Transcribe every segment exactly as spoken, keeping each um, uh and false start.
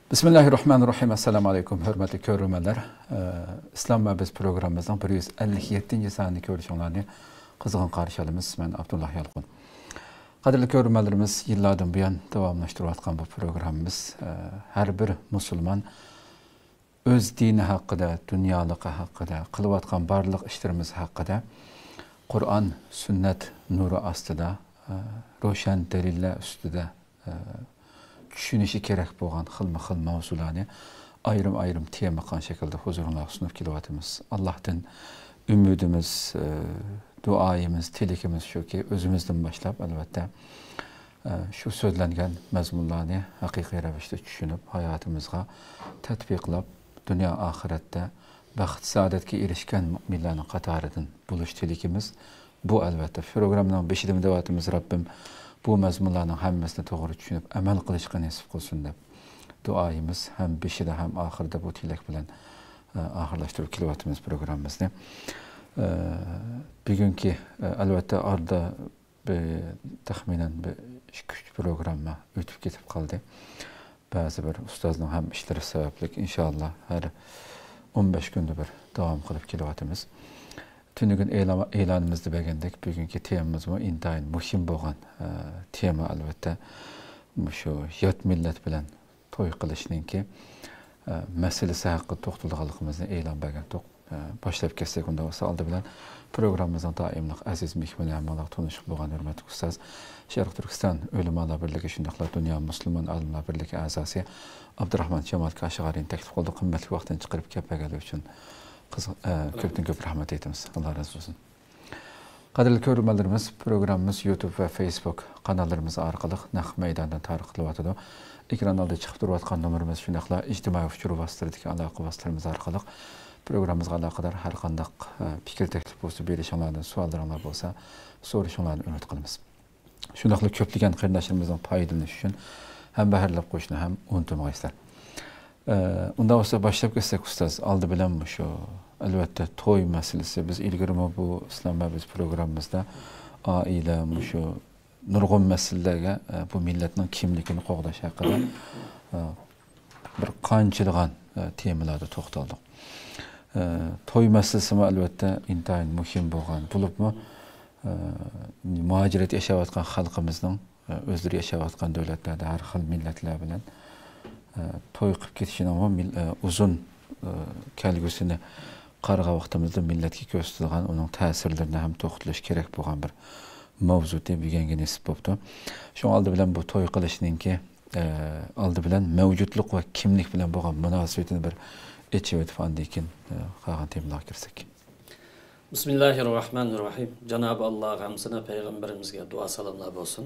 بىسمىللاھىررەھمانىررەھىم. ئەسسالامۇ ئەلەيكۇم، ھۆرمەتلىك كۆرۈرمەنلەر. ئىسلام ۋە بىز پروگراممىمىزنىڭ بىر يۈز ئەللىك يەتتىنچى سانىنى كۆرۈشۈڭلارنى قىزغىن قارشى ئالىمىز. مەن ئابدۇللا يالقۇن. قەدىرلىك كۆرۈرمەنلىرىمىز، يىللاردىن بۇيان داۋاملاشتۇرۇۋاتقان بۇ پروگراممىمىز، ئە، ھەر بىر مۇسۇلمان ئۆز دىنى ھەققىدە، دۇنيالىقى ھەققىدە، قىلىۋاتقان بارلىق ئىشلىرىمىز ھەققىدە قۇرئان، سۈننەت نۇرى ئاستىدا، ئە، روشەن دەلىللەر ئۈستىدە، ئە، چۈشىنىشى كېرەك بولغان خىلمۇ خىل ماۋزۇلارنى ئايرىم-ئايرىم تېما قىلغان شەكىلدە ھۇزۇرۇڭلارغا سۇنۇپ كېلىۋاتىمىز. ئاللاھتىن ئۈمىدىمىز، ئە، دۇئايىمىز، تىلىكىمىز شۇكى، ئۆزىمىزدىن باشلاپ، ئەلۋەتتە، ئە، شۇ سۆزلەنگەن مەزمۇنلارنى ھەقىقىي رەۋىشتە چۈشىنىپ، ھاياتىمىزغا تەتبىقلاپ، دۇنيا ئاخىرەتتە بەخت-سائادەتكە ئېرىشكەن مۇئمىنلارنىڭ قاتارىدىن بولۇش تىلىكىمىز. بۇ، ئەلۋەتتە، پروگراممىنىڭ بېشىدىمۇ دەۋاتىمىز، رەببىم بۇ مەزمۇنلارنىڭ ھەممىسىنى توغرا چۈشىنىپ، ئەمەل قىلىشقا نېسىپ قىلسۇن، دەپ دۇئايىمىز ھەم بېشىدا، ھەم ئاخىرىدا بۇ تىلەك بىلەن، ئە، ئاخىرلاشتۇرۇپ كېلىۋاتىمىز پروگراممىمىزنى. ئە، بۈگۈنكى، ئە، ئەلۋەتتە، ئارىدا بىر تەخمىنەن بىر ئىككى، ئۈچ پروگرامما ئۆتۈپ كېتىپ قالدى. بەزى بىر ئۇستازنىڭ ھەم ئىشلىرى سەۋەبلىك، ئىنشائاللا، ھەر ئون بەش كۈندە بىر داۋام قىلىپ كېلىۋاتىمىز. تۈنۈگۈن ئېلان-، ئېلانىمىزدا بەرگەندەك، بۈگۈنكى تېمىمىزمۇ ئىنتايىن مۇھىم بولغان، ئە، تېما، ئەلۋەتتە. مۇشۇ يات مىللەت بىلەن توي قىلىشنىڭكى، ئە، مەسىلىسى ھەققىدە توختىلىدىغانلىقىمىزنى ئېلان بەرگەنتۇق. ئە، باشلاپ كەتسەك، ئۇنداق بولسا، ئالدى بىلەن پروگراممىمىزنىڭ دائىملىق ئەزىز مېھمىنى، ھەممىڭلارغا تونۇشلۇق بولغان ھۆرمەتلىك ئۇستاز، شەرقىي تۈركىستان ئۆلىمالار بىرلىكى، شۇنداقلا دۇنيا مۇسۇلمان ئالىملار بىرلىكى ئەزاسى ئابدۇراخمان جامال كاشغەرىنى تەكلىپ قىلدۇق. قىممەتلىك ۋاقتىنى چىقىرىپ كېلىپ بەرگەنلىكى ئۈچۈن قىز-، ئە، كۆپتىن كۆپ رەھمەت ئېيتىمىز. ئاللا رازى بولسۇن. قەدىرلىك كۆرۈرمەنلىرىمىز، پروگراممىمىز يۇتۇب ۋە فېيسبۇك قاناللىرىمىز ئارقىلىق نەق مەيداندا تارقىتىلىۋاتىدۇ. ئېكران ئالدىدا چىقىپ تۇرۇۋاتقان نومۇرىمىز، شۇنداقلا ئىجتىمائىي ئۇچۇر ۋاسىتىلىرىدىكى ئالاقە ۋاسىتىلىرىمىز ئارقىلىق پروگراممىمىزغا ئالاقىدار ھەر قانداق، ئە، پىكىر تەكلىپ بولسا بېرىشىڭلاردىن، سوئاللىرىڭلار بولسا سورىشىڭلارنى ئۈمىد قىلىمىز. شۇنداقلا كۆپلىگەن قېرىنداشلىرىمىزنىڭ پايدىلىنىشى ئۈچۈن ھەمبەھىرلەپ قويۇشنى ھەم ئۇنتۇمىغايسىلەر. ئە، ئۇنداق بولسا باشلاپ كەتسەك، ئۇستاز. ئالدى بىلەن مۇشۇ، ئەلۋەتتە، توي مەسىلىسى. بىز ئىلگىرىمۇ بۇ ئىسلام ۋە بىز پروگراممىمىزدا ئائىلە، مۇشۇ نۇرغۇن مەسىلىلەرگە، ئە، بۇ مىللەتنىڭ كىملىكىنى قوغداش ھەققىدە، ئە، بىر قانچىلىغان، ئە، تېمىلاردا توختالدۇق. ئە، توي مەسىلىسىمۇ، ئەلۋەتتە، ئىنتايىن مۇھىم بولغان، بولۇپمۇ، ئە، مۇھاجىرەتتە ياشاۋاتقان خەلقىمىزنىڭ، ئە، ئۆزلىرى ياشاۋاتقان دۆلەتلەردە ھەر خىل مىللەتلەر بىلەن، ئە، توي قىلىپ كېتىشىنىڭمۇ مىل-، ئە، ئۇزۇن، ئە، كەلگۈسىنى قارىغان ۋاقتىمىزدا مىللەتكە كۆرسىتىدىغان ئۇنىڭ تەسىرلىرىنى ھەم توختىلىش كېرەك بولغان بىر ماۋزۇتى بۈگۈنگە نېسىپ بوپتۇ. شۇڭا ئالدى بىلەن بۇ توي قىلىشنىڭكى، ئە، ئالدى بىلەن مەۋجۇتلۇق ۋە كىملىك بىلەن بولغان مۇناسىۋىتىنى بىر ئېچىۋېتىپ، ئاندىن كېيىن، ئە، قالغان تېمىلارغا كىرسەك. بىسمىللاھىررەھمانىررەھىم. جانابى ئاللاغا ھەمسىنە پەيغەمبىرىمىزگە دۇئا سالاملار بولسۇن.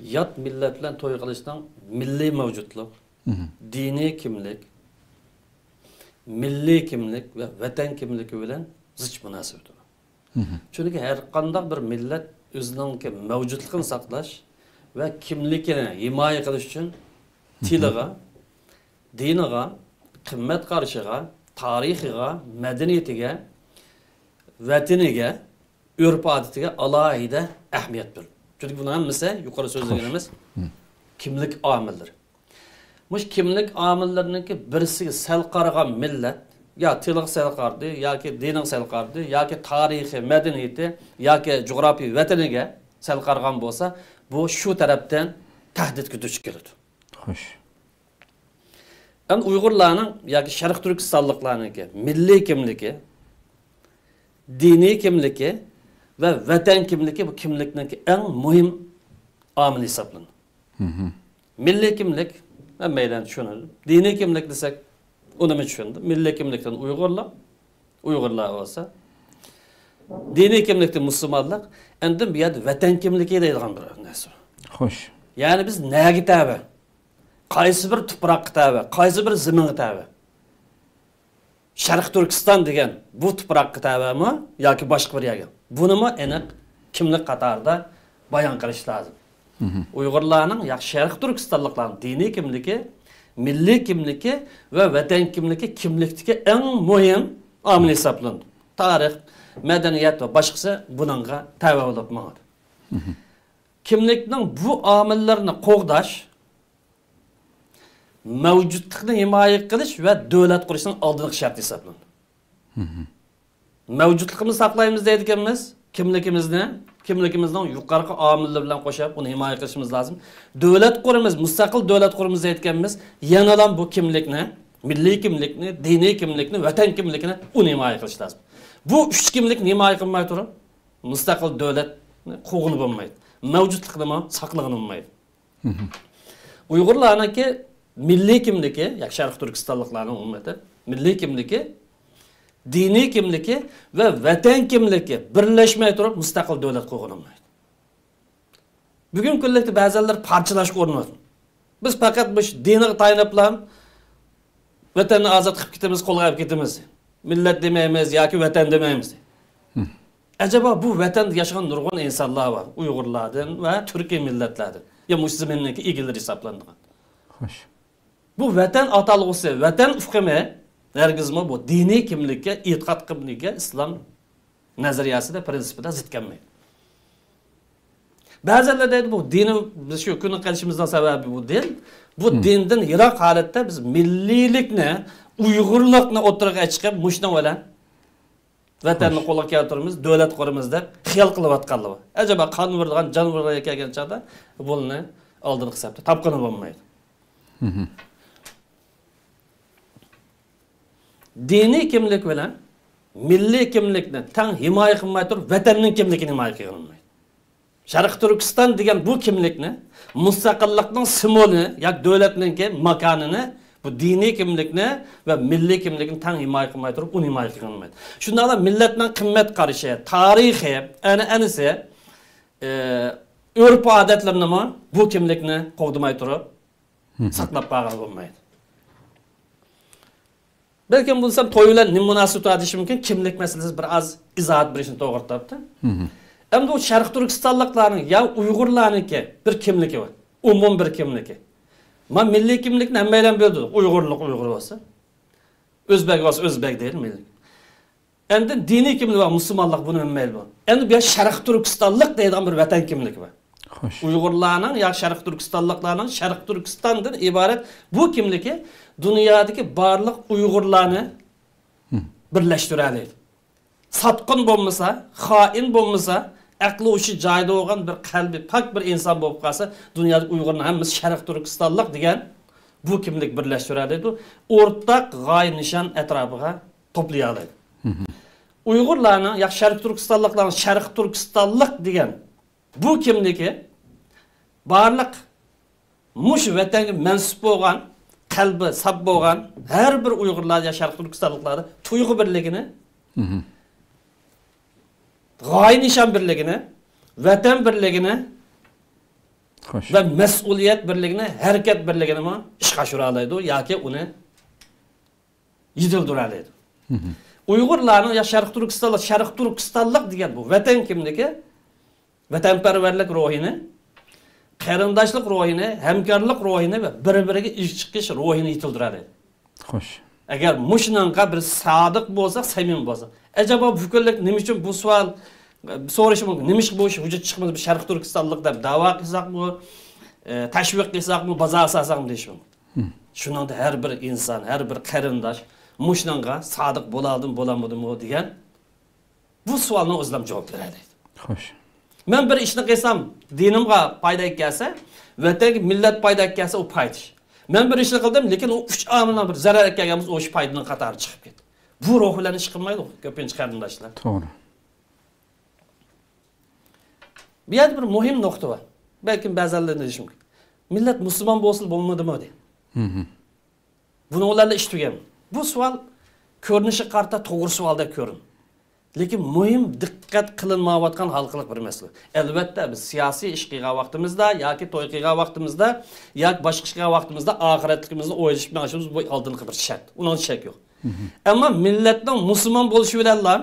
يات مىللەت بىلەن توي قىلىشنىڭ مىللىي مەۋجۇتلۇق، مهم. دىنىي كىملىك، مىللىي كىملىك ۋە ۋەتەن كىملىكى بىلەن زىچ مۇناسىۋىتى بار. مهم. چۈنكى ھەر قانداق بىر مىللەت ئۆزىنىڭكى مەۋجۇتلۇقىنى ساقلاش ۋە كىملىكىنى ھىمايە قىلىش ئۈچۈن مهم. تىلىغا، دىنىغا، قىممەت قارىشىغا، تارىخىغا، مەدەنىيىتىگە، ۋەتىنىگە، ئۆرپ-ئادىتىگە ئالاھىدە ئەھمىيەت بېرىدۇ. چۈنكى بۇنىڭ ھەممىسى يۇقىرى سۆزلىگىنىمىز خوش. مم. كىملىك ئامىللىرى. مۇشۇ كىملىك ئامىللىرىنىڭكى بىرسىگە سەل قارىغان مىللەت يا تىلىغا سەل قارىدى، ياكى دىنىغا سەل قارىدى، ياكى تارىخىي مەدەنىيىتى، ياكى جۇغراپىيە ۋەتىنىگە سەل قارىغان بولسا، بۇ شۇ تەرەپتىن تەھدىتكە دۇچ كېلىدۇ. خوش. ئەمدى ئۇيغۇرلارنىڭ ياكى شەرقىي تۈركىستانلىقلارنىڭكى مىللىي كىملىكى، دىنىي كىملىكى ۋە ۋەتەن كىملىكى بۇ كىملىكنىڭكى ئەڭ مۇھىم ئامىلى ھېسابلىنىدۇ. مهم. مىللىي كىملىك، ھەممەيلەن چۈشىنىدۇ. دىنىي كىملىك دېسەك، ئۇنىمۇ چۈشىنىدۇ. مىللىي كىملىكتىن ئۇيغۇرلار، ئۇيغۇرلار بولسا، دىنىي كىملىكتىن مۇسۇلمانلىق، ئەندىن بۇ يەردە ۋەتەن كىملىكى دەيدىغان بىر نەرسە بار. خوش. يەنى بىز نەگە تەۋە؟ قايسى بىر تۇپراققا تەۋە؟ قايسى بىر زېمىنغا تەۋە؟ شەرقىي تۈركىستان دېگەن بۇ تۇپراققا تەۋەمۇ ياكى باشقا بىر يەرگە؟ بۇنىمۇ ئېنىق كىملىك قاتارىدا بايان قىلىش لازىم. مهم. ئۇيغۇرلارنىڭ ياكى شەرقىي تۈركىستانلىقلارنىڭ دىنىي كىملىكى، مىللىي كىملىكى ۋە ۋەتەن كىملىكى كىملىكتىكى ئەڭ مۇھىم ئامىل ھېسابلىنىدۇ. تارىخ، مەدەنىيەت ۋە باشقىسى بۇنىڭغا تەۋە بولۇپ ماڭىدۇ. مهم. كىملىكنىڭ بۇ ئامىللىرىنى قوغداش، مەۋجۇتلۇقنى ھىمايە قىلىش ۋە دۆلەت قۇرۇشنىڭ ئالدىنقى شەرتى ھېسابلىنىدۇ. مەۋجۇتلۇقىمىزنى ساقلايمىز دەيدىكەنمىز، كىملىكىمىزنى، كىملىكىمىزنىڭ يۇقىرىقى ئامىللىرى بىلەن قوشۇپ ئۇنى ھىمايە قىلىشىمىز لازىم. دۆلەت قۇرىمىز، مۇستەقىل دۆلەت قۇرىمىز دەيدىكەنمىز، يەنىلا بۇ كىملىكنى، مىللىي كىملىكنى، دىنىي كىملىكنى، ۋەتەن كىملىكىنى ئۇنى ھىمايە قىلىش لازىم. بۇ ئۈچ كىملىكنى ھىمايە قىلماي تۇرۇپ، مۇستەقىل دۆلەتنى قۇرغىلى بولمايدۇ. مەۋجۇتلۇقنىمۇ ساقلىغىلى بولمايدۇ. ئۇيغۇرلارنىڭكى مىللىي كىملىكى، ياكى شەرقىي تۈركىستانلىقلارنىڭ ئومۇمەن مىللىي كىملىكى، دىنىي كىملىكى ۋە ۋەتەن كىملىكى بىرلەشمەي تۇرۇپ مۇستەقىل دۆلەت قۇرغىلى بولمايدۇ. بۈگۈنكى كۈنلۈكتە بەزەنلەر پارچىلاشقا ئۇرۇنىدۇ. بىز پەقەت مۇشۇ دىنغا تايىنىپلا ۋەتەننى ئازاد قىلىپ كېتىمىز، قولغا ئېلىپ كېتىمىز. مىللەت دېمەيمىز ياكى ۋەتەن دېمەيمىز. ئەجەبا بۇ ۋەتەندە ياشىغان نۇرغۇن ئىنسانلار بار، ئۇيغۇرلاردىن ۋە تۈركىي مىللەتلەردىن. يا مۇشۇ زېمىننىڭكى ئىگىلىرى ھېسابلىنىدىغان. خوش. بۇ ۋەتەن ئاتالغۇسى، ۋەتەن ئۇقۇمى ھەرگىزمۇ بۇ دىنىي كىملىككە، ئېتىقاد كىملىككە، ئىسلام نەزەرىيەسىدە، پىرىنسىپىدا زىت كەلمەيدۇ. بەزەنلەر دەيدۇ، بۇ دىنىم، بىز شۇ كۈنگە قېلىشىمىزنىڭ سەۋەبى بۇ دىن. بۇ دىندىن يىراق ھالەتتە بىز مىللىيلىكنى، ئۇيغۇرلۇقنى ئوتتۇرىغا چىقىپ، مۇشۇنىڭ بىلەن ۋەتەننى قولغا كەلتۈرىمىز، دۆلەت قۇرىمىز دەپ خىيال قىلىۋاتقانلار بار. ئەجەبا قان ئۇرىدىغان، جان ئۇرىدىغان كەلگەن چاغدا بۇلىنى ئالدىنقى سەپتە تاپقىلى بولمايدۇ. دىنىي كىملىك بىلەن مىللىي كىملىكنى تەڭ ھىمايە قىلماي تۇرۇپ، ۋەتەننىڭ كىملىكىنى ھىمايە قىلغىلى بولمايدۇ. شەرقىي تۈركىستان دېگەن بۇ كىملىكنى، مۇستەقىللىقنىڭ سىمۋولى ياكى دۆلەتنىڭكى ماكانىنى، بۇ دىنىي كىملىكنى ۋە مىللىي كىملىكنى تەڭ ھىمايە قىلماي تۇرۇپ، ئۇنى ھىمايە قىلغىلى بولمايدۇ. شۇنداقلا مىللەتنىڭ قىممەت قارىشى، تارىخى، ئەنئەنىسى، ئۆرپ ئادەتلىرىنىمۇ بۇ كىملىكنى قوغدىماي تۇرۇپ ساقلاپ قالغىلى بولمايدۇ. بەلكىم بۇ دېسەم توي بىلەن نېمە مۇناسىۋىتى بار دېيىشى مۇمكىن. كىملىك مەسىلىسى بىر ئاز ئىزاھات بېرىشنى توغرا تاپتى. ئەمدى بۇ شەرقىي تۈركىستانلىقلارنىڭ يا ئۇيغۇرلارنىڭكى بىر كىملىكى بار. ئومۇمىي بىر كىملىكى. ما مىللىي كىملىكنى ھەممەيلەن بىلىدۇ. ئۇيغۇرلۇق ئۇيغۇر بولسا. ئۆزبەك بولسا ئۆزبەك دەيدۇ مىللىي. ئەندىن دىنىي كىملىك بار، مۇسۇلمانلىق، بۇنى ھەممەيلەن بىلىدۇ. ئەمدى بۇ يەر شەرقىي تۈركىستانلىق دەيدىغان بىر ۋەتەن كىملىكى بار. خوش. ئۇيغۇرلارنىڭ يا شەرقىي تۈركىستانلىقلارنىڭ شەرقىي تۈركىستاندىن ئىبارەت بۇ كىملىكى دۇنيادىكى بارلىق ئۇيغۇرلارنى بىرلەشتۈرەلەيدۇ. ساتقىن بولمىسا، خائىن بولمىسا، ئەقلى ھوشى جايىدا بولغان بىر قەلبى پاك بىر ئىنسان بولۇپ قالسا، دۇنيادىكى ئۇيغۇرنىڭ ھەممىسى شەرقىي تۈركىستانلىق دېگەن بۇ كىملىك بىرلەشتۈرەلەيدۇ. ئورتاق غايە نىشان ئەتراپىغا توپلىيالايدۇ. ئۇيغۇرلارنىڭ يا شەرقىي تۈركىستانلىقلارنىڭ شەرقىي تۈركىستانلىق دېگەن بۇ كىملىكى بارلىق مۇشۇ ۋەتەنگە مەنسۇپ بولغان، قەلبى ساپ بولغان ھەر بىر ئۇيغۇرلار يا شەرقىي تۈركىستانلىقلاردا تۇيغۇ بىرلىكىنى، غايە نىشان بىرلىكىنى، ۋەتەن بىرلىكىنى خوش. ۋە مەسئۇلىيەت بىرلىكىنى، ھەرىكەت بىرلىكىنىمۇ ئىشقا ئاشۇرالايدۇ ياكى ئۇنى يېتىلدۈرەلەيدۇ. ئۇيغۇرلارنىڭ يا شەرقىي تۈركىستانلىق، شەرقىي تۈركىستانلىق دېگەن بۇ ۋەتەن كىملىكى، ۋەتەنپەرۋەرلىك روھىنى، قېرىنداشلىق روھىنى، ھەمكارلىق روھىنى ۋە بىر-بىرىگە ئىش چىقىش روھىنى يېتىلدۈرەلەيدۇ. خوش. ئەگەر مۇشۇنىڭغا بىر سادىق بولساق، سەمىمىي بولساق. ئەجەبا بۈگۈنلۈك نېمە ئۈچۈن بۇ سوئال، ئە، سورىشى مۇمكىن. نېمىشقا بۇ ئىش ۋۇجۇدقا چىقمىدى؟ بىز شەرقىي تۈركىستانلىق دەپ دەۋا قىلساقمۇ، ئە، تەشۋىق قىلساقمۇ، بازار سالساقمۇ دېيىشى مۇمكىن. شۇنىڭدا ھەر بىر ئىنسان، ھەر بىر قېرىنداش مۇشۇنىڭغا سادىق بولالدىمۇ، بولالمىدىمۇ دېگەن بۇ سوئالنىڭ ئۆزىلا جاۋاب بېرەلەيدۇ. خوش. مەن بىر ئىشنى قىلسام، دىنىمغا پايدا كەلسە، ۋەتەنگە، مىللەت پايدا كەلسە، ئۇ پايدا ئىش. مەن بىر ئىشنى قىلدىم، لېكىن ئۇ ئۈچ ئامىلنىڭ بىر زەرەر ئەكەلگەن بولسا، ئۇ ئىش پايدىنىڭ قاتارىغا چىقىپ كەتتى. بۇ روھ بىلەن ئىش قىلمايدۇ كۆپىنچە قېرىنداشلار. توغرا. بۇ يەردە بىر مۇھىم نۇقتا بار. بەلكىم بەزەنلەر دېيىشى مۇمكىن. مىللەت مۇسۇلمان بولسىلا بولمىدىمۇ دەيدۇ. بۇنىڭ بىلەن ئىش تۈگەيمۇ؟ بۇ سوئال كۆرۈنۈشىگە قارىتا توغرا سوئالدەك كۆرۈنىدۇ. لېكىن مۇھىم دىققەت قىلىنمايۋاتقان ھالقىلىق بىر مەسىلە. ئەلۋەتتە، بىز سىياسىي ئىش قىلغان ۋاقتىمىزدا ياكى توي قىلغان ۋاقتىمىزدا ياكى باشقا ئىش قىلغان ۋاقتىمىزدا ئاخىرەتلىكىمىزنى ئويلىشىپ مېڭىشىمىز بۇ ئالدىنقى بىر شەرت. ئۇنىڭدا شەك يوق. ئەمما مىللەتنىڭ مۇسۇلمان بولۇشى بىلەنلا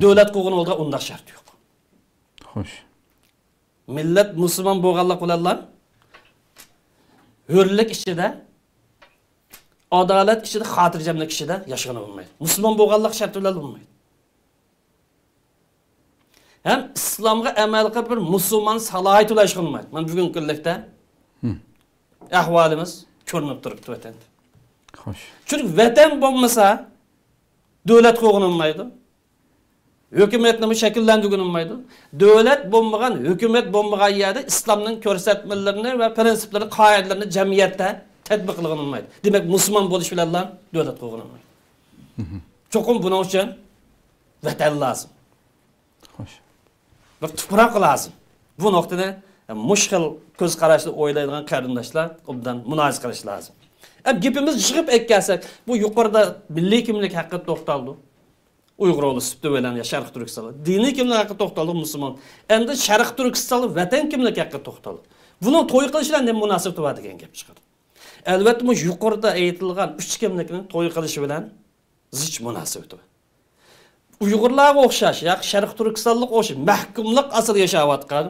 دۆلەت قۇرغىنى بولىدىغان ئۇنداق شەرت يوق. خوش. مىللەت مۇسۇلمان بولغانلىق بىلەنلا ھۆرلۈك ئىچىدە، ئادالەت ئىچىدە، خاتىرجەملىك ئىچىدە ياشىغىلى بولمايدۇ. مۇسۇلمان بولغانلىق شەرتى بىلەن بولمايدۇ. ھەم ئىسلامغا ئەمەل قىلىپ بىر مۇسۇلمان سالاھىيىتى بىلەن ياشىغىلى بولمايدۇ. مانا بۈگۈنكى كۈنلۈكتە ئەھۋالىمىز، كۆرۈنۈپ تۇرۇپتۇ ۋەتەندە. خوش. چۈنكى ۋەتەن بولمىسا، دۆلەت قۇرغىلى بولمايدۇ. ھۆكۈمەتنىمۇ شەكىللەندۈرگىلى بولمايدۇ. دۆلەت بولمىغان، ھۆكۈمەت بولمىغان يەردە ئىسلامنىڭ كۆرسەتمىلىرىنى ۋە پىرىنسىپلىرىنى، قائىدىلىرىنى جەمئىيەتتە تەتبىق قىلغىلى بولمايدۇ. دېمەك، مۇسۇلمان بولۇش بىلەنلا دۆلەت قۇرغىلى بولمايدۇ. چوقۇم بۇنىڭ ئۈچۈن ۋەتەن لازىم. خوش. بىر تۇپراق لازىم. بۇ نۇقتىنى، ئە، مۇشۇ خىل كۆز قاراشتا ئويلايدىغان قېرىنداشلار ئوبدان مۇلاھىزە قىلىش لازىم. ئەم، گېپىمىز يىغىپ ئەكەلسەك، بۇ يۇقىرىدا مىللىي كىملىك ھەققىدە توختالدى. ئۇيغۇر ئوغلى سۈپىتى بىلەن يا شەرقىي تۈركىستان. دىنىي كىملىك ھەققىدە توختالدى مۇسۇلمان. ئەمدى شەرقىي تۈركىستاندا ۋەتەن كىملىك ھەققىدە توختالدى. بۇنىڭ توي قىلىش بىلەن نېمە مۇناسىۋىتى بار دېگەن گەپ چىقىدۇ. ئەلۋەتتە، مۇشۇ يۇقىرىدا ئېيتىلغان ئۈچ كىملىكنىڭ توي قىلىشى بىلەن زىچ مۇناسىۋىتى بار. ئۇيغۇرلارغا ئوخشاش ياكى شەرقىي تۈركىستانلىق ئوخشاش مەھكۇملۇق ئاستىدا ياشاۋاتقان،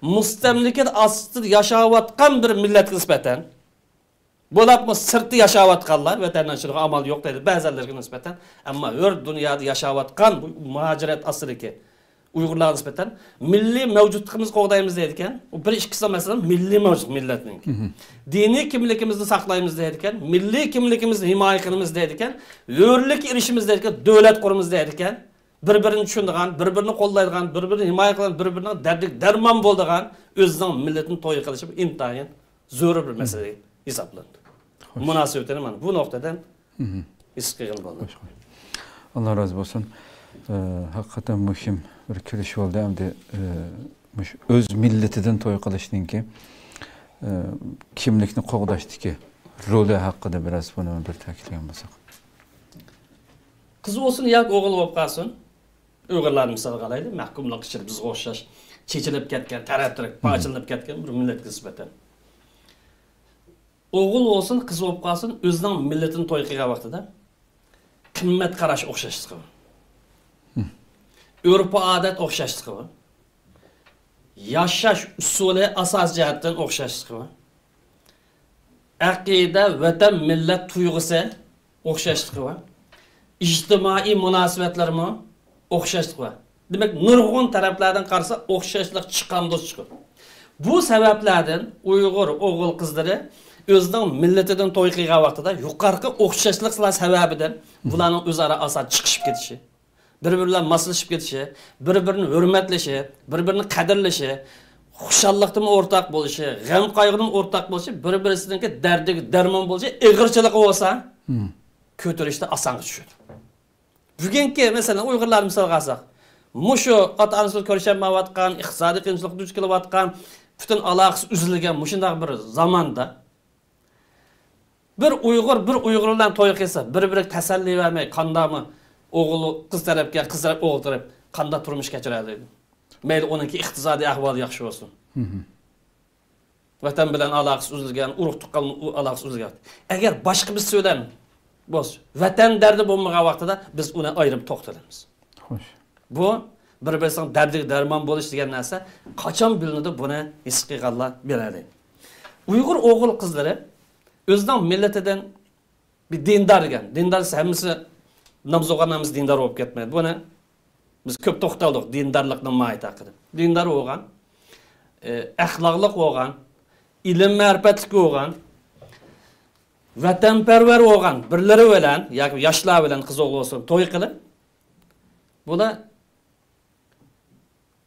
مۇستەملىكە ئاستىدا ياشاۋاتقان بىر مىللەتكە نىسبەتەن، بولۇپمۇ سىرتتا ياشاۋاتقانلار، ۋەتەندىن چىقىشقا ئامال يوق دەيدۇ بەزىلەرگە نىسبەتەن، ئەمما ھۆر دۇنيادا ياشاۋاتقان بۇ مۇھاجىرەت ئاستىدىكى ئۇيغۇرلارغا نىسبەتەن مىللىي مەۋجۇتلۇقىمىزنى قوغدايمىز دەيدىكەن. ئۇ بىر ئىككىسى مەسىلەن مىللىي مەۋجۇت مىللەتنىڭكى. دىنىي كىملىكىمىزنى ساقلايمىز دەيدىكەن، مىللىي كىملىكىمىزنى ھىمايە قىلىمىز دەيدىكەن، ھۆرلۈككە ئېرىشىمىز دەيدىكەن، دۆلەت قۇرىمىز دەيدىكەن. بىر-بىرىنى چۈشىنىدىغان، بىر-بىرىنى قوللايدىغان، بىر-بىرىنى ھىمايە قىلىدىغان، بىر-بىرىنىڭ دەردىگە دەرمان بولىدىغان ئۆزىنىڭ مىللىتىنى توي قىلىشى بۇ ئىنتايىن زۆرۈر بىر مەسىلە ھېسابلىنىدۇ. خوش. مۇناسىۋىتىنى مانا بۇ نۇقتىدىن ھېس قىلغىلى بولىدۇ. خوش، خوش. ئاللا رازى بولسۇن. ئە، ھەقىقەتەن مۇھىم بىر كىرىش بولدى. ئەمدى، ئە، مۇشۇ ئۆز مىللىتىدىن توي قىلىشنىڭكى، ئە، كىملىكنى قوغداشتىكى رولى ھەققىدە بىراز بۇنى بىر تەكىتلىگەن بولساق. قىز بولسۇن ياكى ئوغۇل بولۇپ قالسۇن، ئۇيغۇرلارنى مىسالغا ئالايلى، مەھكۇملۇق ئىچىدە بىزگە ئوخشاش چېچىلىپ كەتكەن، تەرەپ-تەرەپكە پارچىلىنىپ كەتكەن بىر مىللەتكە نىسبەتەن. ئوغۇل بولسۇن، قىز بولۇپ قالسۇن، ئۆزىنىڭ مىللىتىنى توي قىلغان ۋاقتىدا قىممەت قاراش ئوخشاشلىقى بار. ئۆرپ-ئادەت ئوخشاشلىقى بار. ياشاش ئۇسۇلى ئاساسىي جەھەتتىن ئوخشاشلىقى بار. ئەقىدە، ۋەتەن، مىللەت تۇيغۇسى ئوخشاشلىقى بار. ئىجتىمائىي مۇناسىۋەتلەرمۇ ئوخشاشلىقى بار. دېمەك، نۇرغۇن تەرەپلەردىن قارىسا، ئوخشاشلىق چىقامدۇ چىقىدۇ. بۇ سەۋەبلەردىن ئۇيغۇر ئوغۇل-قىزلىرى ئۆزىنىڭ مىللىتىدىن توي قىلغان ۋاقتىدا يۇقىرىقى ئوخشاشلىقلار سەۋەبىدىن بۇلارنىڭ ئۆزئارا ئاسان چىقىشىپ كېتىشى، بىر-بىرى بىلەن ماسلىشىپ كېتىشى، بىر-بىرىنى ھۆرمەتلىشى، بىر-بىرىنى قەدىرلىشى، خۇشاللىقتىمۇ ئورتاق بولۇشى، غەم-قايغۇدىمۇ ئورتاق بولۇشى، بىر-بىرسىنىڭكى دەردىگە دەرمان بولۇشى، ئېغىرچىلىقى بولسا، كۆتۈرۈشتە ئاسانغا چۈشىدۇ. بۈگۈنكى، مەسىلەن، ئۇيغۇرلارنى مىسالغا ئالساق، مۇشۇ ئاتا-ئانىسى بىلەن كۆرۈشەلمەيۋاتقان، ئىقتىسادىي قىيىنچىلىققا دۇچ كېلىۋاتقان، پۈتۈن ئالاقىسى ئۈزۈلگەن مۇشۇنداق بىر زاماندا، بىر ئۇيغۇر بىر ئۇيغۇر بىلەن توي قىلسا، بىر-بىرىگە تەسەللى بەرمەي، قانداقمۇ ئوغۇل قىز تەرەپكە، قىز تەرەپ ئوغۇل تەرەپ قانداق تۇرمۇش كەچۈرەلەيدۇ؟ مەيلى ئۇنىڭكى ئىقتىسادىي ئەھۋالى ياخشى بولسۇن. ۋەتەن بىلەن ئالاقىسى ئۈزۈلگەن، ئۇرۇق-تۇغقان ئالاقىسى ئۈزۈلگەن. ئەگەر باشقا بىرسى بىلەن بولسا، ۋەتەن دەردى بولمىغان ۋاقتىدا بىز ئۇنى ئايرىم توختىلىمىز. خوش. بۇ بىر-بىرسىنىڭ دەردىگە دەرمان بولۇش دېگەن نەرسە قاچان بىلىنىدۇ، بۇنى ھېس قىلغانلار بىلەلەيدۇ. ئۇيغۇر ئوغۇل-قىزلىرى ئۆزىنىڭ مىللىتىدىن بىر دىندار دېگەن، دىندار دېسە ھەممىسى ناماز ئوقۇغان ھەممىسى دىندار بولۇپ كەتمەيدۇ. بۇنى بىز كۆپ توختالدۇق دىندارلىقنىڭ ماھىيىتى ھەققىدە. دىندار بولغان، ئە، ئەخلاقلىق بولغان، ئىلىم-مەرىپەتلىك بولغان، ۋەتەنپەرۋەر بولغان بىرلىرى بىلەن ياكى ياشلار بىلەن قىز ئوغۇل بولسۇن توي قىلىپ، بۇلار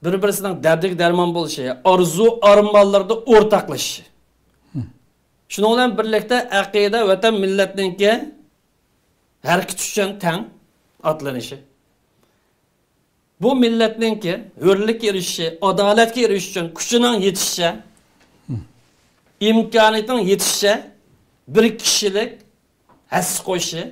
بىر-بىرسىنىڭ دەردىگە دەرمان بولۇشى، ئارزۇ-ئارمانلىرىدا ئورتاقلىشىشى. شۇنىڭ بىلەن بىرلىكتە ئەقىدە، ۋەتەن، مىللەتنىڭكى ھەرىكىتى ئۈچۈن تەڭ ئاتلىنىشى. بۇ مىللەتنىڭكى ھۆرلۈككە ئېرىشىشى، ئادالەتكە ئېرىشىش ئۈچۈن كۈچىنىڭ يېتىشىچە، ئىمكانىيىتىنىڭ يېتىشىچە بىر كىشىلىك ھەسسە قوشۇشى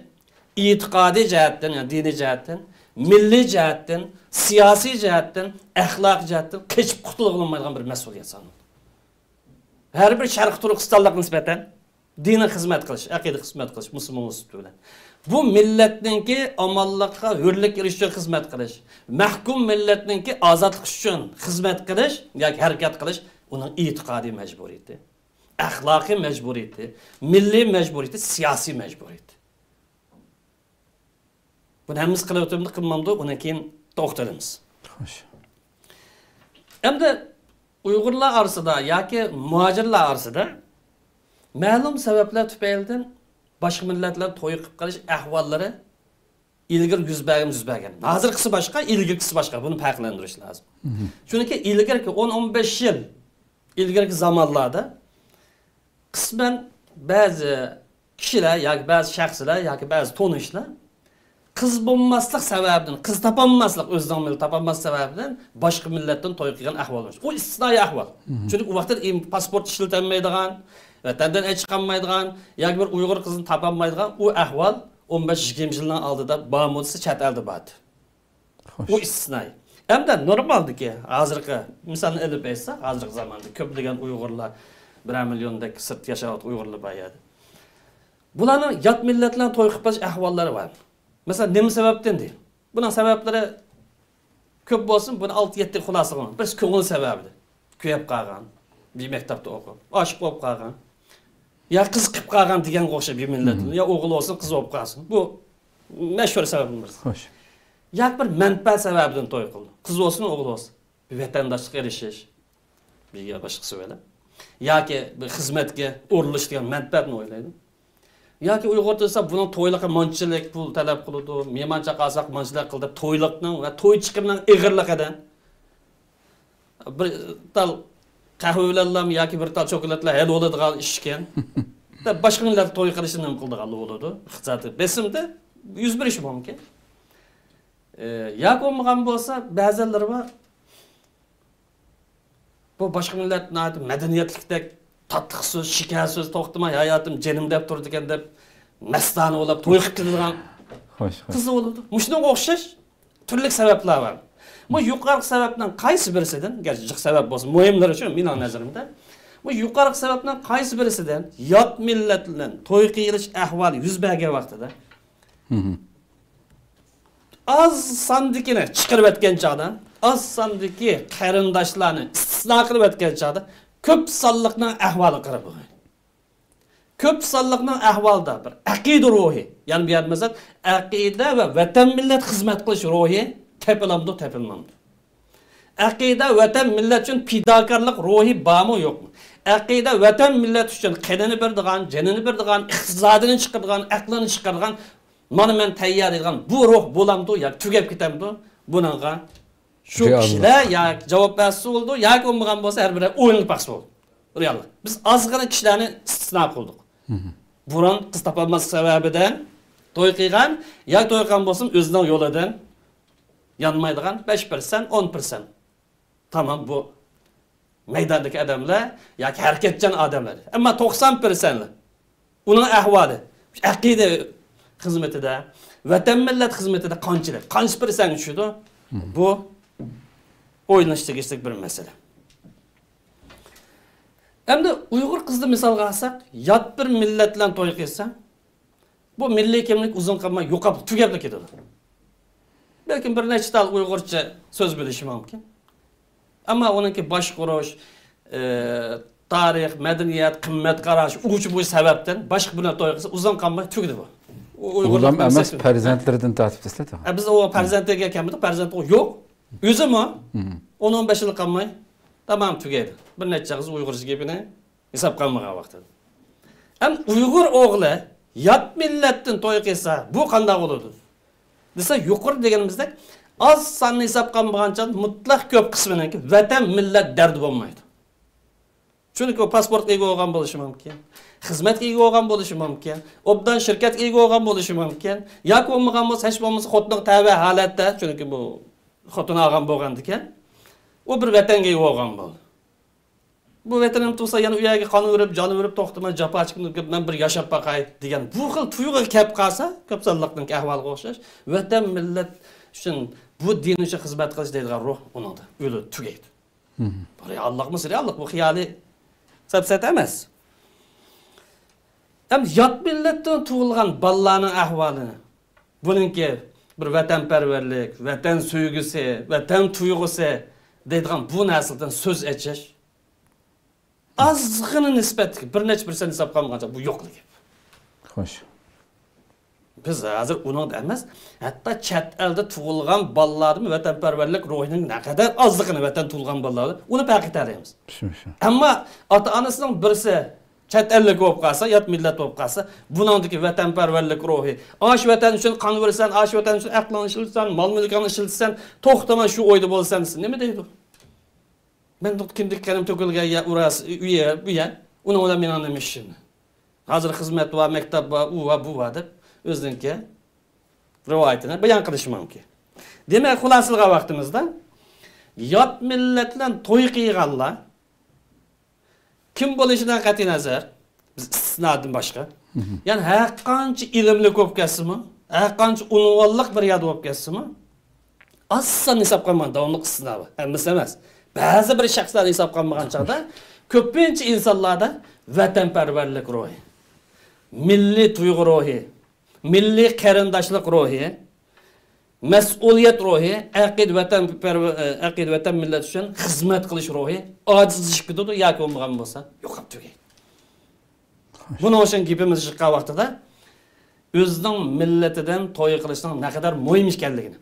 ئېتىقادىي جەھەتتىن، يەنى دىنىي جەھەتتىن، مىللىي جەھەتتىن، سىياسىي جەھەتتىن، ئەخلاقىي جەھەتتىن قېچىپ قۇتۇلغىلى بولمايدىغان بىر مەسئۇلىيەت سالىنىدۇ. ھەر بىر شەرقىي تۈركىستانلىققا نىسبەتەن دىنىي خىزمەت قىلىش، ئەقىدە خىزمەت قىلىش، مۇسۇلمان سۈپىتى بىلەن. بۇ مىللەتنىڭكى ئامانلىققا، ھۆرلۈككە ئېرىشىش ئۈچۈن خىزمەت قىلىش، مەھكۇم مىللەتنىڭكى ئازادلىقى ئۈچۈن خىزمەت قىلىش ياكى ھەرىكەت قىلىش ئۇنىڭ ئېتىقادىي مەجبۇرىيىتى. ئەخلاقىي مەجبۇرىيىتى، مىللىي مەجبۇرىيىتى، سىياسىي مەجبۇرىيىتى. بۇنى ھەممىسى قىلىۋېتىمدۇ، قىلمامدۇ، ئۇنى كېيىن توختىلىمىز. خوش. ئەمدى ئۇيغۇرلار ئارىسىدا ياكى مۇھاجىرلار ئارىسىدا مەلۇم سەۋەبلەر تۈپەيلىدىن باشقا مىللەتلەر توي قىلىپ قېلىش ئەھۋاللىرى ئىلگىرى يۈز بەرگەن، يۈز بەرگەن. ھازىرقىسى باشقا، ئىلگىرىكىسى باشقا. بۇنى پەرقلەندۈرۈش لازىم. چۈنكى ئىلگىرىكى ئون، ئون بەش يىل ئىلگىرىكى زامانلاردا قىسمەن بەزى كىشىلەر ياكى بەزى شەخسلەر ياكى بەزى تونۇشلار قىز بولماسلىق سەۋەبىدىن، قىز تاپالماسلىق، ئۆزىنىڭ مىللىتى تاپالماسلىق سەۋەبىدىن باشقا مىللەتتىن توي قىلغان ئەھۋال بولمىش. ئۇ ئىستىسنائىي ئەھۋال. چۈنكى ئۇ ۋاقىتتا ئىم-، پاسپورت ئىشلىتەلمەيدىغان، ۋەتەندىن ئەچ چىقالمايدىغان ياكى بىر ئۇيغۇر قىزىنى تاپالمايدىغان ئۇ ئەھۋال ئون بەش يىگىرمە يىلنىڭ ئالدىدا بارمۇ دېسە، چەت ئەلدە بار ئىدى. خوش. ئۇ ئىستىسنائىي. ئەمدى نورمالدىكى ھازىرقى مىسالنى ئېلىپ ئېيتساق، ھازىرقى زاماندا كۆپلىگەن ئۇيغۇرلار، بىرەر مىليوندەك سىرتتا ياشاۋاتقان ئۇيغۇرلار بار يەردە. بۇلارنىڭ يات مىللەت بىلەن توي قىلىپ قېلىش ئەھۋاللىرى بار. مەسىلەن، نېمە سەۋەبتىن دېيىن؟ بۇنىڭ سەۋەبلىرى كۆپ بولسۇن، بۇنى ئالتە يەتتە خۇلاسە قىلىمەن. بىرسى كۆڭۈل سەۋەبىدىن. كۆيۈپ قالغان، بىر مەكتەپتە ئوقۇپ، ئاشىق بولۇپ قالغان. يا قىز قىلىپ قالغان دېگەنگە ئوخشاش بىر مىللەتنى. يا ئوغۇل بولسۇن، قىز بولۇپ قالسۇن. بۇ مەشھۇر سەۋەبنىڭ بىرسى. خوش. ياكى بىر مەنپەئەت سەۋەبىدىن توي قىلدى. قىز بولسۇن، ئوغۇل بولسۇن. بىر ۋەتەنداشلىققا ئېرىشىش. بىر يا باشقىسى بىلەن. ياكى بىر خىزمەتكە ئورۇنلىشىش دېگەن مەنپەئەتنى ئويلايدۇ. ياكى ئۇيغۇرچە دېسە، بۇنىڭ تويلۇقى مانچىلىك پۇل تەلەپ قىلىدۇ، مېھمان چاقىرساق مانچىلىك قىل دەپ تويلۇقنىڭ ۋە توي چىقىمىنىڭ ئېغىرلىقىدىن بىر تال قەھۋە بىلەنلا ياكى بىر تال چوكولاتلا ھەل بولىدىغان ئىش ئىكەن. دەپ باشقا مىللەت توي قىلىشنى نېمە قىلىدىغانلار بولىدۇ. ئىقتىسادىي بېسىمدا يۈز بېرىشى مۇمكىن. ئى، ياكى بولمىغان بولسا، بەزىلىرى بار. بۇ باشقا مىللەت ناھايىتى مەدەنىيەتلىكتەك تاتلىق سۆز، شېكەر سۆز توختىماي ھاياتىم، جېنىم دەپ تۇرىدىكەن دەپ مەستانە بولۇپ توي قىلىپ كېتىدىغان خوش، خوش. قىزى بولىدۇ. مۇشۇنىڭغا ئوخشاش تۈرلۈك سەۋەبلەر بار. بۇ يۇقىرىقى سەۋەبنىڭ قايسى بىرسىدىن، گەرچە جىق سەۋەب بولسا، مۇھىملىرى شۇ مېنىڭ نەزىرىمدە. بۇ يۇقىرىقى سەۋەبنىڭ قايسى بىرسىدىن يات مىللەت بىلەن توي قىلىش ئەھۋالى يۈز بەرگەن ۋاقتىدا ئاز ساندىكىنى چىقىرىۋەتكەن چاغدا، ئاز ساندىكى قېرىنداشلارنى ئىستىسنا قىلىۋەتكەن چاغدا، كۆپ سانلىقنىڭ ئەھۋالى قارىمىغاي. كۆپ سانلىقنىڭ ئەھۋالىدا بىر ئەقىدە روھى، يەنى بۇ يەردە مەقسەت ئەقىدە ۋە ۋەتەن مىللەت خىزمەت قىلىش روھى تېپىلامدۇ، تېپىلمامدۇ؟ ئەقىدە، ۋەتەن، مىللەت ئۈچۈن پىداكارلىق روھى بارمۇ، يوقمۇ؟ ئەقىدە، ۋەتەن، مىللەت ئۈچۈن قېنىنى بېرىدىغان، جېنىنى بېرىدىغان، ئىقتىسادىنى چىقىرىدىغان، ئەقلىنى چىقىرىدىغان، مانا مەن تەييار دەيدىغان بۇ روھ بولامدۇ ياكى تۈگەپ كېتەمدۇ؟ بۇنىڭغا شۇ رېئاللىق. كىشىلەر ياكى جاۋاب بەرسە بولىدۇ، ياكى بولمىغان بولسا ھەر بىرى ئويلىنىپ باقسا بولىدۇ. رېئاللىق. بىز ئازغىنە كىشىلەرنى ئىستىسنا قىلدۇق. بۇرۇن قىز تاپالماسلىق سەۋەبىدىن توي قىلغان ياكى توي قىلغان بولسىمۇ ئۆزىنىڭ يولىدىن يانمايدىغان بەش پىرسەنت، ئون پىرسەنت. تامام، بۇ مەيداندىكى ئادەملەر ياكى ھەرىكەتچان ئادەملەر. ئەمما توقسان پىرسەنت ئۇنىڭ ئەھۋالى ئەقىدە خىزمىتىدە، ۋەتەن مىللەت خىزمىتىدە قانچىلىك، قانچە پىرسەنتكە چۈشىدۇ؟ بۇ ئويلىنىش تېگىشلىك بىر مەسىلە. ئەمدى ئۇيغۇر قىزىنى مىسالغا ئالساق، يات بىر مىللەت بىلەن توي قىلسا، بۇ مىللىي كىملىك ئۇزۇن قالماي يوقاپ، تۈگەپلا كېتىدۇ. بەلكىم بىر نەچچە تال ئۇيغۇرچە سۆز بىلىشى مۇمكىن. ئەمما ئۇنىڭكى باشقۇرۇش، ئى، تارىخ، مەدەنىيەت، قىممەت قاراش، ئۇچ بۇ سەۋەبتىن باشقا بىر بىلەن توي قىلسا، ئۇزۇن قالماي تۈگىدى بۇ. ئۇ ئۇيغۇرلار ئۇلام ئەمەس، پەرزەنتلىرىدىن تارتىپ تەسلەيدۇ. ئە، بىز ئۇ پەرزەنتلىرىگە كەلمىدۇق، پەرزەنت يوق. ئۆزىمۇ ئون، ئون بەش يىل قالماي تامام تۈگەيدۇ. بىر نەچچە قىز ئۇيغۇرچە گېپىنى ھېسابقا ئالمىغان ۋاقتىدا. ئەم ئۇيغۇر ئوغلى يات مىللەتتىن توي قىلسا، بۇ قانداق بولىدۇ؟ دېسە، يۇقىرى دېگىنىمىزدەك، ئاز ساننى ھېسابقا ئالمىغان چاغدا مۇتلەق كۆپ قىسمىنىڭكى ۋەتەن، مىللەت دەردى بولمايدۇ. چۈنكى ئۇ پاسپورتقا ئىگە بولغان بولۇشى مۇمكىن، خىزمەتكە ئىگە بولغان بولۇشى مۇمكىن، ئوبدان شىركەتكە ئىگە بولغان بولۇشى مۇمكىن، ياكى بولمىغان بولسا، ھېچ بولمىسا خوتۇنىغا تەۋە ھالەتتە، چۈنكى بۇ خوتۇن ئالغان بولغاندىكىن، ئۇ بىر ۋەتەنگە ئىگە بولغان بولدى. بۇ ۋەتىنىم تۇرسا، يەنە ئۇ يەرگە قان ئۇرۇپ، جان ئۇرۇپ، توختىماي جاپا چېكىپ، مەن بىر ياشاپ باقاي دېگەن بۇ خىل تۇيغۇغا كەپ قالسا، كۆپ سانلىقنىڭ ئەھۋالىغا ئوخشاش، ۋەتەن، مىللەت ئۈچۈن، بۇ دىن ئۈچۈن خىزمەت قىلىش دەيدىغان روھ ئۇنىڭدا ئۆلىدۇ، تۈگەيدۇ. بۇ رېئاللىقمۇ رېئاللىق، بۇ خىيالىي سەپسەتە ئەمەس. ئەمدى يات مىللەتتىن تۇغۇلغان بالىلارنىڭ ئەھۋالىنى، بۇنىڭكى بىر ۋەتەنپەرۋەرلىك، ۋەتەن سۆيگۈسى، ۋەتەن تۇيغۇسى دەيدىغان بۇ نەرسىلەردىن سۆز ئېچىش، ئازغىنە نىسبەتلىك، بىر نەچچە پىرسەنت ھېسابقا ئالمىغانچە، بۇ يوقلا گەپ. خوش. بىز ھازىر ئۇنىڭدا ئەمەس، ھەتتا چەت ئەلدە تۇغۇلغان بالىلاردىمۇ ۋەتەنپەرۋەرلىك روھىنىڭ نەقەدەر ئازلىقىنى، ۋەتەن تۇغۇلغان بالىلاردا، ئۇنى پەرق ئېتەلەيمىز. شۇ، شۇ. ئەمما ئاتا-ئانىسىنىڭ بىرسى چەت ئەللىك بولۇپ قالسا، يات مىللەت بولۇپ قالسا، بۇنىڭدىكى ۋەتەنپەرۋەرلىك روھى، ئاشۇ ۋەتەن ئۈچۈن قان بېرىسەن، ئاشۇ ۋەتەن ئۈچۈن ئەقلىڭنى ئىشلىتىسەن، مال-مۈلكىڭنى ئىشلىتىسەن، توختىماي شۇ ئويدا بولىسەن دېسە، نېمە دەيدۇ؟ مەن كىندىكى قېنىم تۆكۈلگەن يەر، ئۇراس، ئۆيە، بۇ يەر، ئۇنىڭ بىلەن مېنىڭ نېمە ئىشىم؟ ھازىر خىزمەت بار، مەكتەپ بار، ئۇ بار، بۇ بار دەپ ئۆزىنىڭكى رىۋايىتىنى بايان قىلىشى مۇمكىن. دېمەك، خۇلاسىلىغان ۋاقتىمىزدا يات مىللەت بىلەن توي قىلغانلار كىم بولۇشىدىن قەتئىينەزەر، بىز ئىستىسنادىن باشقا. يەنى ھەرقانچە ئىلىملىك بولۇپ كەتسىمۇ، ھەرقانچە ئۇنۋانلىق بىر يەردە بولۇپ كەتسىمۇ، ئاسان ھېسابقا ئالمىغان داۋاملىق ئىستىسنا بار. ھەممىسى ئەمەس. بەزى بىر شەخسلەرنى ھېسابقا ئالمىغان چاغدا كۆپىنچە ئىنسانلاردا ۋەتەنپەرۋەرلىك روھى، مىللىي تۇيغۇ روھى، مىللىي قېرىنداشلىق روھى، مەسئۇلىيەت روھى، ئەقىدە ۋەتەن، ئەقىدە ۋەتەن مىللەت ئۈچۈن خىزمەت قىلىش روھى ئاجىزلىشىپ كېتىدۇ ياكى بولمىغان بولسا يوقاپ تۈگەيدۇ. بۇنىڭ ئۈچۈن گېپىمىز چىققان ۋاقتىدا ئۆزىنىڭ مىللىتىدىن توي قىلىشنىڭ نەقەدەر مۇھىم ئىكەنلىكىنى،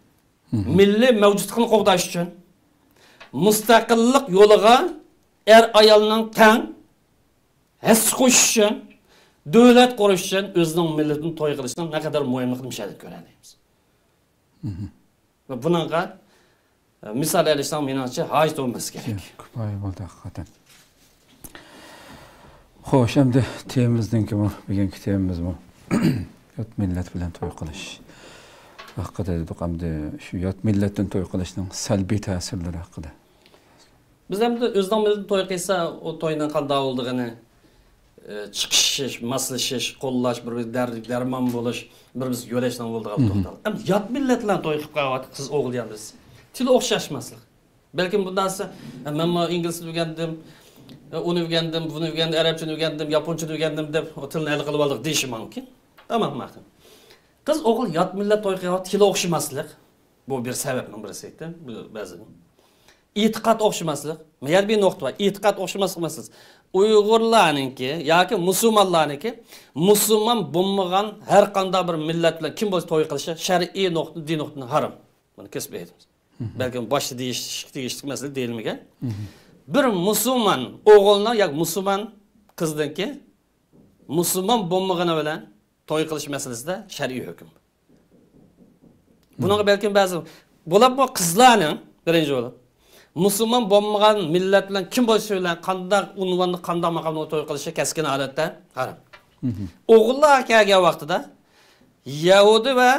مىللىي مەۋجۇتلۇقنى قوغداش ئۈچۈن، مۇستەقىللىق يولىغا ئەر-ئايالنىڭ تەڭ ھەسسە قوشۇش ئۈچۈن، دۆلەت قۇرۇش ئۈچۈن ئۆزىنىڭ مىللىتىدىن توي قىلىشنىڭ نەقەدەر مۇھىملىقىنى مۇشۇ يەردىن كۆرەلەيمىز. ۋە بۇنىڭغا، ئە، مىسال ئېلىشنىڭ مېنىڭچە ھاجىتى بولماسا كېرەك. كۇپايە بولدى ھەقىقەتەن. خوش، ئەمدى تېمىمىزنىڭكىمۇ، بۈگۈنكى تېمىمىزمۇ يات مىللەت بىلەن توي قىلىش ھەققىدە دېدۇق. ئەمدى شۇ يات مىللەتتىن توي قىلىشنىڭ سەلبىي تەسىرلىرى ھەققىدە. بىز ئەمدى ئۆزىنىڭ مىللىتىدىن توي قىلسا، ئۇ توينىڭ قانداق بولىدىغىنى، ئە، چىقىشىش، ماسلىشىش، قوللاش، بىر-بىرىگە دەر-، دەرمان بولۇش، بىر-بىرىگە يۆلەشنىڭ بولىدىغان توختالدۇق. ئەمدى يات مىللەت بىلەن توي قىلىپ قالغان ۋاقىت قىز ئوغۇل يەنە بىز تىل ئوخشاشماسلىق. بەلكىم بۇنداق دېسە، «ئە، مەنمۇ ئىنگلىز تىلى ئۆگەندىم، ئە، ئۇنى ئۆگەندىم، بۇنى ئۆگەندىم، ئەرەب تىلىنى ئۆگەندىم، ياپون تىلىنى ئۆگەندىم» دەپ، ئۇ تىلنى ھەل قىلىپ ئالدۇق دېيىشى مۇمكىن. تامام، ماقۇل. قىز ئوغۇل يات مىللەت توي قىلغان ۋاقىت تىلى ئوخشىماسلىق. بۇ بىر سەۋەبنىڭ بىرسى ئىدى، بەزىدىن. ئېتىقاد ئوخشىماسلىق. مۇ يەردە بىر نۇقتا بار. ئېتىقاد ئوخشىماسلىق مەسىلىسى. ئۇيغۇرلارنىڭكى ياكى مۇسۇلمانلارنىڭكى مۇسۇلمان بولمىغان ھەر قانداق بىر مىللەت بىلەن كىم بولسا توي قىلىشى شەرئىي نۇقتا، دىن نۇقتىدىن ھارام. بۇنى كېسىپ ئېيتىمىز. بەلكىم باشتا دېيىشكە تېگىشلىك مەسىلە دېيىلمىگەن. بىر مۇسۇلمان ئوغۇلنىڭ ياكى مۇسۇلمان قىزنىڭكى مۇسۇلمان بولمىغىنى بىلەن توي قىلىش مەسىلىسىدە شەرئىي ھۆكۈم. بۇنىڭغا بەلكىم بەزى، بولۇپمۇ قىزلارنىڭ، بىرىنچى بولۇپ، مۇسۇلمان بولمىغان مىللەت بىلەن كىم بولسا بىلەن قانداق ئۇنۋاندا، قانداق ماقامدا توي قىلىشى كەسكىن ھالەتتە ھارام. ئوغۇللار كەلگەن ۋاقتىدا يەھۇدى ۋە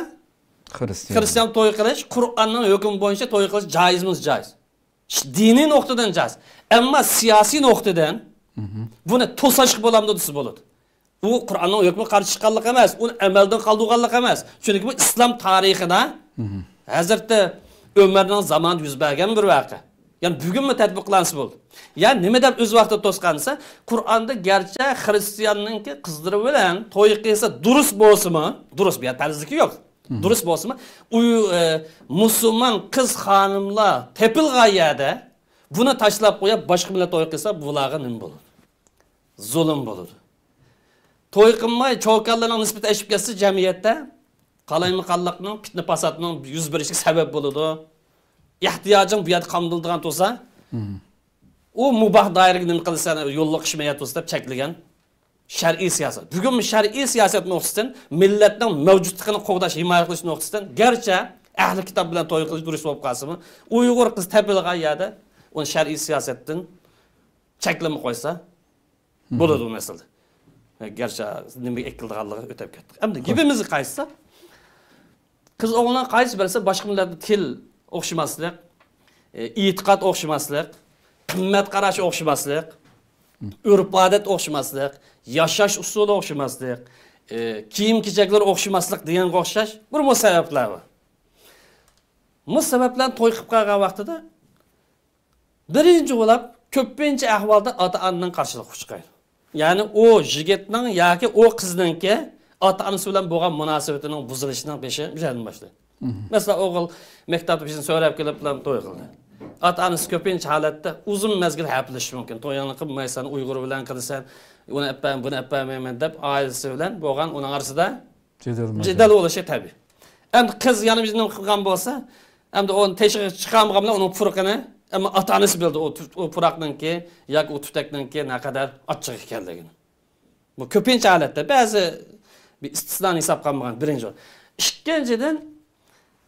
خىرىستىيان. خىرىستىيان توي قىلىش، قۇرئاننىڭ ھۆكمى بويىچە توي قىلىش جايىزمۇ جايىز. دىنىي نۇقتىدىن جايىز. ئەمما سىياسىي نۇقتىدىن بۇنى توساشقا بولامدۇ دېسە بولىدۇ. ئۇ قۇرئاننىڭ ھۆكمىگە قارشى چىققانلىق ئەمەس، ئۇنى ئەمەلدىن قالدۇرغانلىق ئەمەس. چۈنكى بۇ ئىسلام تارىخىدا ھەزرىتى ئۆمەرنىڭ زامانىدا يۈز بەرگەن بىر ۋەقە. يەنى بۈگۈنمۇ تەتبىق قىلانسا بولدى. يا نېمە دەپ ئۆز ۋاقتىدا توسقان دېسە، قۇرئاندا گەرچە خىرىستىياننىڭكى قىزلىرى بىلەن توي قىلسا دۇرۇس بولسىمۇ، دۇرۇس، بۇ يەردە پەرزلىكى يوق. دۇرۇس بولسىمۇ، ئۇ، ئە، مۇسۇلمان قىز خانىملار تېپىلغان يەردە بۇنى تاشلاپ قويۇپ، باشقا مىللەت توي قىلسا، بۇلارغا نېمە بولىدۇ؟ زۇلۇم بولىدۇ. توي قىلماي، چوكانلارنىڭ نىسبىتى ئېشىپ كەتسە، جەمئىيەتتە قالايمىقانلىقنىڭ، پىتنە-پاساتنىڭ يۈز بېرىشىگە سەۋەب بولىدۇ. ئېھتىياجىڭ بۇ يەردە قامدىلىدىغان تۇرسا، ئۇ مۇباھ دائىرىگە نېمە قىلىسەن، يوللۇق ئىش مەيەت بولسا دەپ چەكلىگەن شەرئىي سىياسەت. بۈگۈنمۇ شەرئىي سىياسەت نۇقتىسىدىن مىللەتنىڭ مەۋجۇتلۇقىنى قوغداش، ھىمايە قىلىش نۇقتىسىدىن گەرچە ئەھلى كىتاب بىلەن توي قىلىش دۇرۇس بولۇپ قالسىمۇ، ئۇيغۇر قىز تېپىلغان يەردە ئۇنى شەرئىي سىياسەتتىن چەكلىمە قويسا، بولىدۇ بۇ مەسىلىدە. گەرچە نېمىگە ئېكىلىدىغانلىقى ئۆتۈپ كەتتۇق. ئەمدى گېپىمىزگە قايتساق، قىز ئوغلىنىڭ قايسى بىرسى باشقا مىللەتتە تىل ئوخشىماسلىق، ئى، ئېتىقاد ئوخشىماسلىق، قىممەت قاراش ئوخشىماسلىق، ئۆرپ-ئادەت ئوخشىماسلىق، ياشاش ئۇسۇلى ئوخشىماسلىق، ئى، كىيىم-كېچەكلىرى ئوخشىماسلىق دېگەنگە ئوخشاش بىر مۇ سەۋەبلەر بار. مۇ سەۋەبلەرنى توي قىلىپ قالغان ۋاقتىدا بىرىنچى بولۇپ، كۆپىنچە ئەھۋالدا ئاتا-ئانىنىڭ قارشىلىقىغا ئۇچرايدۇ. يەنى ئۇ يىگىتنىڭ ياكى ئۇ قىزنىڭكى ئاتا-ئانىسى بىلەن بولغان مۇناسىۋىتىنىڭ بۇزۇلۇشىنىڭ بېشى مۇشۇ يەردىن باشلايدۇ. مەسىلەن، ئوغۇل مەكتەپتە بىر سۆرەپ كېلىپ بىلەن توي قىلدى. ئاتا-ئانىسى كۆپىنچە ھالەتتە ئۇزۇن مەزگىل ھەپىلىشىشى مۇمكىن. تويۇڭنى قىلمايسەن، ئۇيغۇر بىلەن قىلىسەن، ئۇنى ئەپ بەرمەيمەن، بۇنى ئەپ بەرمەيمەن دەپ ئائىلىسى بىلەن بولغان ئۇنىڭ ئارىسىدا جېدەل، جېدەل بولۇشى تەبىئىي. ئەمدى قىز يەنە بىر نېمە قىلغان بولسا، ئەمدى ئۇنى تېشىغا چىقارمىغان بىلەن ئۇنىڭ پۇرىقىنى، ئەمما ئاتا-ئانىسى بىلدى ئۇ، ئۇ پۇراقنىڭكى ياكى ئۇ تۈتەكنىڭكى نەقەدەر ئاچچىق ئىكەنلىكىنى. بۇ كۆپىنچە ھالەتتە، بەزى بىر ئىستىسنانى ھېسابقا ئالمىغان، بىرىنچى ئورۇن. ئىككىنچىدىن،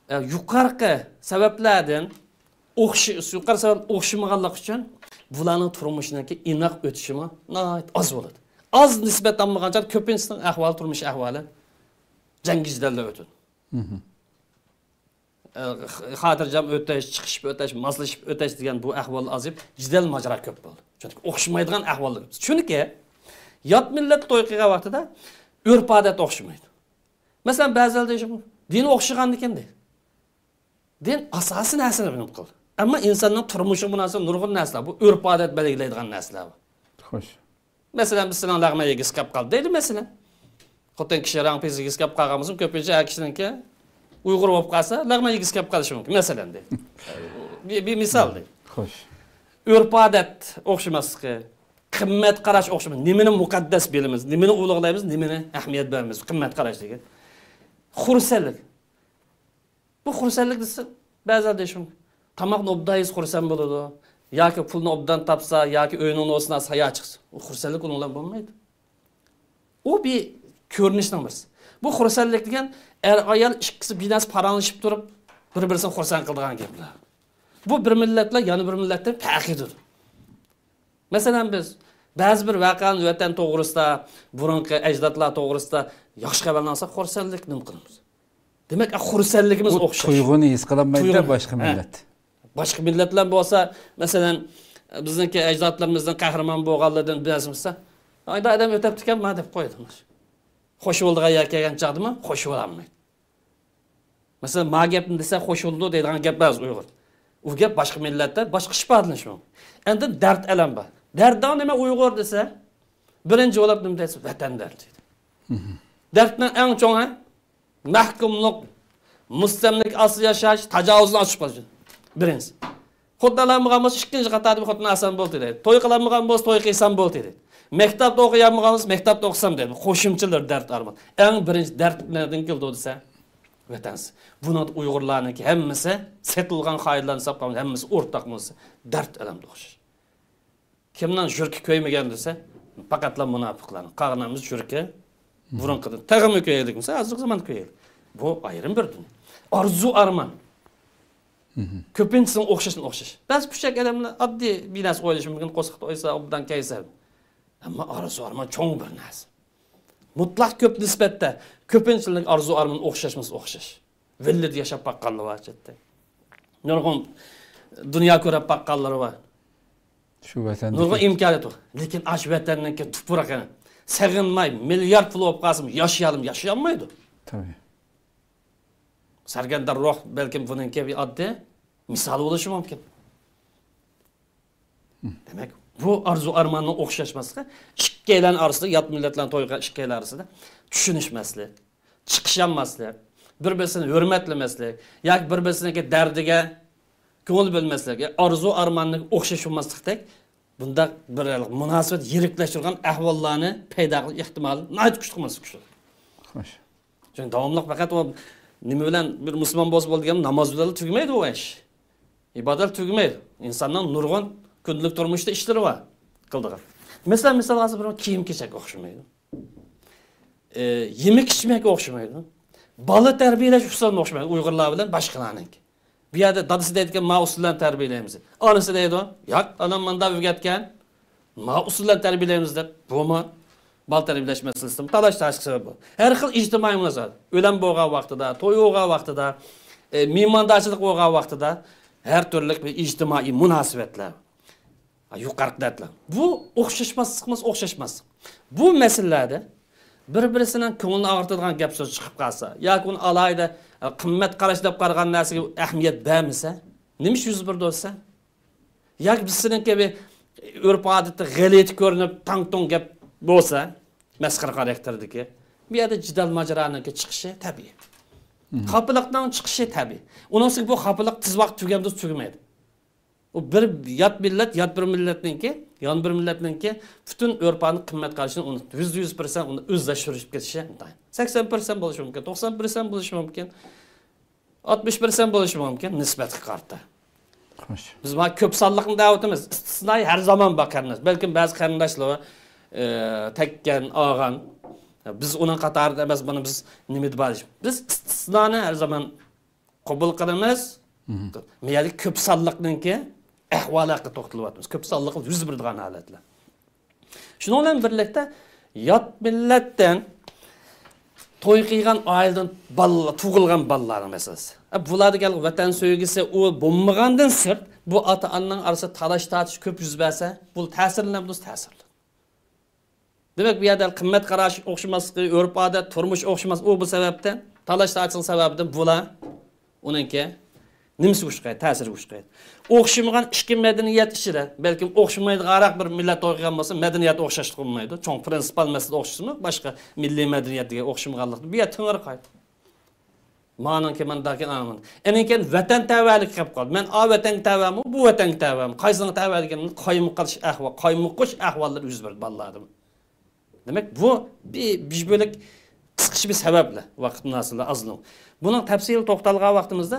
ئە، يۇقىرىقى سەۋەبلەردىن ئوخشى-، يۇقىرى سەۋەب ئوخشىمىغانلىقى ئۈچۈن بۇلارنىڭ تۇرمۇشىنىڭكى ئىناق ئۆتۈشىمۇ ناھايىتى ئاز بولىدۇ. ئاز نىسبەت ئالمىغان چاغدا كۆپىنچىسىنىڭ ئەھۋالى، تۇرمۇش ئەھۋالى جەڭگى جېدەلدە ئۆتىدۇ. ئە، خاتىرجەم ئۆتۈش، چىقىشىپ ئۆتۈش، ماسلىشىپ ئۆتۈش دېگەن بۇ ئەھۋال ئازىيىپ، جېدەل ماجىرا كۆپ بولدى. چۈنكى ئوخشىمايدىغان ئەھۋاللار كۆپ. چۈنكى يات مىللەت توي قىلغان ۋاقتىدا ئۆرپ-ئادەت ئوخشىمايدۇ. مەسىلەن، بەزىلەر دېيىشى، دىن ئوخشىغاندىكىن دەيدۇ. دىن ئاساسىي نەرسىنى بىلىپ قىلدى. ئەمما ئىنساننىڭ تۇرمۇشىغا مۇناسىۋەت نۇرغۇن نەرسىلەر، بۇ ئۆرپ-ئادەت بەلگىلەيدىغان نەرسىلەر بار. خوش. مەسىلەن، بىز سېنىڭ لەغمەن يېگۈسى كەپ قالدى دەيلى، مەسىلەن. خوتۇن كىشى رەڭ پېزى يېگۈسى كەپ قالغان بولسا، كۆپىنچە ئەر كىشىنىڭكى ئۇيغۇر بولۇپ قالسا، لەغمەن يېگۈسى كەپ قېلىشى مۇمكىن، مەسىلەن، دەيلى. بىر، بىر مىسال دەيلى. خوش. ئۆرپ-ئادەت ئوخشىماسلىقى، قىممەت قاراش ئوخشىماس. نېمىنى مۇقەددەس بىلىمىز، نېمىنى ئۇلۇغلايمىز، نېمىنى ئەھمىيەت بەرمەيمىز، قىممەت قاراش دېگەن. خۇرسەنلىك. بۇ خۇرسەنلىك دېسە، بەزىلەر دېيىشى مۇمكىن. تاماقنى ئوبدان يېسە خۇرسەن بولىدۇ. ياكى پۇلنى ئوبدان تاپسا، ياكى ئۆينىڭ نوسىنا ساياھەت چىقسا. ئۇ خۇرسەنلىك ئۇنىڭ بىلەن بولمايدۇ. ئۇ بىر كۆرۈنۈشنىڭ بىرسى. بۇ خۇرسەنلىك دېگەن ئەر-ئايال ئىككىسى بىنەسى پاراڭلىشىپ تۇرۇپ، بىر-بىرسىنى خۇرسەن قىلىدىغان گەپلەر. بۇ بىر مىللەت بىلەن يەنە بىر مىللەتتىن پەرقلىدۇر. مەسىلەن، بىز بەزى بىر ۋەقەنى، ۋەتەن توغرىسىدا، بۇرۇنقى ئەجدادلار توغرىسىدا ياخشى خەۋەرنى ئالساق، خۇرسەنلىكنى قىلىمىز. دېمەك، خۇرسەنلىكىمىز ئوخشاش. تۇيغۇنى ھېس قىلالمايدۇ باشقا مىللەت. باشقا مىللەتلەر بولسا، مەسىلەن، بىزنىڭكى ئەجدادلىرىمىزنىڭ قەھرىمان بولغانلىرىدىن بىرسى بولسا، ئايدا ئادەم ئۆتۈپتىكەنما دەپ قويىدۇ. خوش بولىدىغان يەرگە كەلگەن چاغدىمۇ خوش بولالمايدۇ. مەسىلەن، ما گەپنى دېسە خوش بولىدۇ دەيدىغان گەپ بار ئۇيغۇر. ئۇ گەپ باشقا مىللەتتە باشقىچە ئىپادىلىنىشى مۇمكىن. ئەندىن دەرد ئەلەم بار. دەردىڭ نېمە ئۇيغۇر دېسە، بىرىنچى بولۇپ نېمە دەيسىز؟ ۋەتەن دەردى دەيدۇ. دەردنىڭ ئەڭ چوڭى مەھكۇملۇق، مۇستەملىكە ئاستىدا ياشاش، تاجاۋۇزنى ئاچىقىپ قويۇش. بىرىنچىسى. خوتۇن ئالالمىغان بولسا، ئىككىنچى قاتاردا بىر خوتۇن ئالسام بولدى دەيدۇ. توي قىلالمىغان بولسا، توي قىلسام بولدى دەيدۇ. مەكتەپتە ئوقۇيالمىغان بولسا، مەكتەپتە ئوقۇسام دەيدۇ. قوشۇمچىلىرى دەرد ئارمان. ئەڭ بىرىنچى دەرد نەدىن كېلىدۇ دېسە، ۋەتەنسىز. بۇنىڭدا ئۇيغۇرلارنىڭكى ھەممىسى سېتىلغان خائىنلارنى ھېسابقا ئالغاندا ھەممىسى ئورتاق بولسا، دەرد ئەلەمدە ئوخشاش. كىمنىڭ يۈرىكى كۆيمىگەن دېسە، پەقەتلا مۇناپىقلارنىڭ. قالغان ھەممىسى يۈرىكى بۇرۇنقىدىن تېخىمۇ كۆيەيلىك بولسا، ئازراق زامان كۆيەيلى. بۇ ئايرىم بىر دۇنيا. ئارزۇ ئارمان. كۆپىنچىسىنىڭ ئوخشاشتىن ئوخشاش. بەزى پۇشەك ئادەملەر ئاددىي بىر نەرسە ئويلىشى مۇمكىن، قورساق تويسا، ئوبدان كىيسە. ئەمما ئارزۇ ئارمان چوڭ بىر نەرسە. مۇتلەق كۆپ نىسبەتتە كۆپىنچىلىك ئارزۇ ئارمان ئوخشاشمىسا ئوخشاش. ۋىللىدا ياشاپ باققانلىرى بار چەتتە. نۇرغۇن دۇنيا كۆرۈپ باققانلىرى بار. شۇ ۋەتەندىكى نۇرغۇن ئىمكانىيەت بار. لېكىن ئاشۇ ۋەتەننىڭكى تۇپرىقىنى سېغىنماي، مىليارد پۇلى بولۇپ قالسىمۇ ياشىيالمايدۇ، ياشىيالمايدۇ. تەبىئىي. سەرگەردان روھ بەلكىم بۇنىڭكى بىر ئاددىي مىسالى بولۇشى مۇمكىن. دېمەك، بۇ ئارزۇ ئارماننىڭ ئوخشاشماسلىقى ئىككىيلەن ئارىسىدا، يات مىللەتلەرنىڭ تويغا ئىككىيلەن ئارىسىدا چۈشىنىشمەسلىك، چىقىشالماسلىق، بىر-بىرسىنى ھۆرمەتلىمەسلىك ياكى بىر-بىرسىنىڭكى دەردىگە كۆڭۈل بۆلمەسلىك، ئارزۇ ئارماننىڭ ئوخشاش بولماسلىقتەك بۇنداق بىر مۇناسىۋەت يىرىكلەشتۈرگەن ئەھۋاللارنى پەيدا قىلىش ئېھتىمالى ناھايىتى كۈچلۈك، مانا شۇ كۈچلۈك. خوش. چۈنكى داۋاملىق پەقەت ئۇ نېمە بىلەن بىر مۇسۇلمان بولسا بولدى دېگەن ناماز بىلەنلا تۈگىمەيدۇ ئۇ ئىش. ئىبادەت تۈگىمەيدۇ. ئىنساننىڭ نۇرغۇن كۈندىلىك تۇرمۇشتا ئىشلىرى بار قىلىدىغان. مەسىلەن، مىسال ئالسا، بىر كىيىم-كېچەك ئوخشىمايدۇ. ئە، يېمەك-ئىچمەك ئوخشىمايدۇ. بالا تەربىيەلەش ئۇسۇلى ئوخشىمايدۇ ئۇيغۇرلار بىلەن باشقىلارنىڭكى. بۇ يەردە دادىسى دەيدىكەن، ما ئۇسۇل بىلەن تەربىيەلەيمىز. ئانىسى دەيدۇ، ياق، ئانام مانداق ئۆگەتكەن، ما ئۇسۇل بىلەن تەربىيەلەيمىز دەپ، بۇمۇ بالا تەربىيەلەش مەسىلىسىدىمۇ تالاش-تارتىش سەۋەب بولىدۇ. ھەر خىل ئىجتىمائىي مۇناسىۋەت. ئۆلۈم بولغان ۋاقتىدا، توي بولغان ۋاقتىدا، ئە، مېھماندارچىلىق بولغان ۋاقتىدا ھەر تۈرلۈك بىر ئىجتىمائىي مۇناسىۋەتلەر. ھە، يۇقىرىقى دەردلەر. بۇ ئوخشاشماسلىقىمىز ئوخشاشماسلىق. بۇ مەسىلىلەردە بىر-بىرسىنىڭ كۆڭلىنى ئاغرىتىدىغان گەپ-سۆز چىقىپ قالسا، ياكى ئۇنى ئالاھىدە، ئە، قىممەت قاراش دەپ قارىغان نەرسىگە ئەھمىيەت بەرمىسە، نېمە ئىش يۈز بېرىدۇ دېسە؟ ياكى بىز سېنىڭكى بىر ئۆرپ-ئادىتى غەلىتە كۆرۈنۈپ، تاڭ-تۇڭ گەپ بولسا، مەسخىرە خاراكتېردىكى، بۇ يەردە جېدەل ماجىرانىڭكى چىقىشى تەبىئىي. خاپىلىقنىڭ چىقىشى تەبىئىي. ئۇنىڭ ئۈستىگە بۇ خاپىلىق تېز ۋاقىت تۈگەمدۇ، تۈگىمەيدۇ. ئۇ بىر يات مىللەت، يات بىر مىللەتنىڭكى، يان بىر مىللەتنىڭكى پۈتۈن ئۆرپ-ئادەتنى، قىممەت قارىشىنى ئۇنى يۈزدە يۈز پىرسەنت ئۇنى ئۆزلەشتۈرۈپ كېتىشى ئىنتايىن. سەكسەن پىرسەنت بولۇشى مۇمكىن، توقسان پىرسەنت بولۇشى مۇمكىن، ئاتمىش پىرسەنت بولۇشى مۇمكىن نىسبەتكە قارىتا. خوش. بىز مانا كۆپ سانلىقنى دەۋاتىمىز. ئىستىسنائىي ھەر زامان بار قېرىنداش. بەلكىم بەزى قېرىنداشلار، ئە، تەككەن، ئالغان. بىز ئۇنىڭ قاتارىدا ئەمەس، بۇنى بىز نېمىدە بار؟ بىز ئىستىسنانى ھەر زامان قوبۇل قىلىمىز. مۇ يەردە كۆپ سانلىقنىڭكى ئەھۋالى ھەققىدە توختىلىۋاتىمىز. كۆپ سانلىق يۈز بېرىدىغان ھالەتلەر. شۇنىڭ بىلەن بىرلىكتە، يات مىللەتتىن توي قىلغان ئائىلىدىن بالىلار، تۇغۇلغان بالىلارنىڭ مەسىلىسى. ئە، بۇلاردا كەلگەن ۋەتەن سۆيگۈسى ئۇ بولمىغاندىن سىرت، بۇ ئاتا-ئانىنىڭ ئارىسىدا تالاش-تارتىش كۆپ يۈز بەرسە، بۇ تەسىرلىنەمدۇ؟ تەسىرلىنىدۇ. دېمەك، بۇ يەردە قىممەت قاراش ئوخشىماسلىقى، ئۆرپ-ئادەت، تۇرمۇش ئوخشىماس. ئۇ بۇ سەۋەبتىن، تالاش-تارتىشنىڭ سەۋەبىدىن بۇلار ئۇنىڭكى نېمىسىگە ئۇچرايدۇ؟ تەسىرىگە ئۇچرايدۇ. ئوخشىمىغان ئىككى مەدەنىيەت ئىچىدە، بەلكىم ئوخشىمايدىغانراق بىر مىللەت توي قىلغان بولسا، مەدەنىيەت ئوخشاشلىق بولمايدۇ. چوڭ پرىنسىپال مەسىلىدە ئوخشىسىمۇ، باشقا مىللىي مەدەنىيەتتىكى ئوخشىمىغانلىقتا بۇ يەر تېڭىرقايدۇ. مانىڭكى مانداكى ئامىن. ئېنىڭ كېيىن ۋەتەن تەۋەلىكى كېلىپ قالدى. مەن ئا ۋەتەنگە تەۋەمۇ، بۇ ۋەتەنگە تەۋەمۇ؟ قايسىنىڭ تەۋە دېگەننى قايمۇقۇش ئەھۋال، قايمۇقۇش ئەھۋاللىرى يۈز بەردى بالىلاردا. دېمەك، بۇ بىر، بىر بۆلەك قىسقىچە بىر سەۋەبلەر، ۋاقىت مۇناسىۋىتى ئازنىڭ. بۇنىڭ تەپسىلىي توختالغان ۋاقتىمىزدا،